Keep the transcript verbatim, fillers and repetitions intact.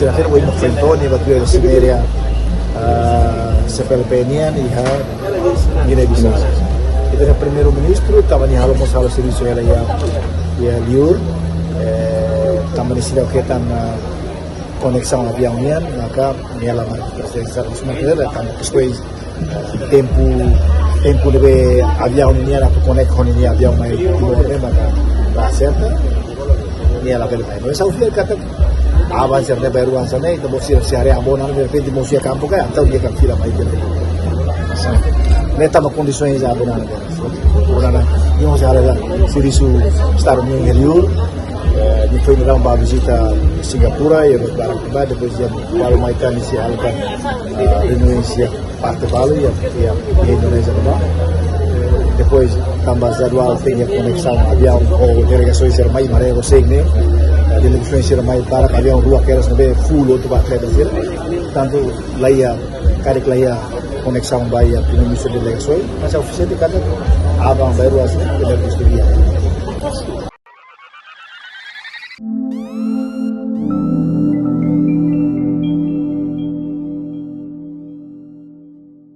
Akhir wai muk fentoni batu ya siberia, ah, C P L P nian iha Guiné-Bissau. Ita-nia Primeiru-Ministru tanba nia halo mós halo servisu hela iha, iha liur, eh, tanba nia seidauk hetan, ah, koneksaun aviaun nian, maka nia la marka prezensa. Tanba kestaun tempu, tempu ne'ebé aviaun nian atu konekta ho nia aviaun mai Timor ne'e, maka la aserta, nia labele mai. Mas ha'u fiar katak aban sira ne'ebé rua hanesan ne'e, ita-boot sira se haree aban ne'e, derrepente mosu iha kampu ka, entaun nia kan fila mai tiha. Ne'e tanba kondisaun aban ne'e. Aban ne'e, nia mós halo hela servisu Estadu nian iha liur, eh, nia foin daudaun bá vizita Singapura, iha barak tempu, depois nia balu mai tan, nia sei halo tan, ah, reuniaun iha parte balu iha, iha, iha Indonézia ne'ebá. Depois, tanba jadwal tenke koneksaun aviaun ho delegasaun sira mai, maré ho sing ne'e. Eh, delegasaun sira mai barak, aviaun rua kedas ne'ebé full hotu ba atleta sira. Portantu, la iha, karik la iha koneksaun ba iha Primeiru-Ministru delegasaun, mas ofisiál de kada aban baru asli, Primeiru-Ministru iha.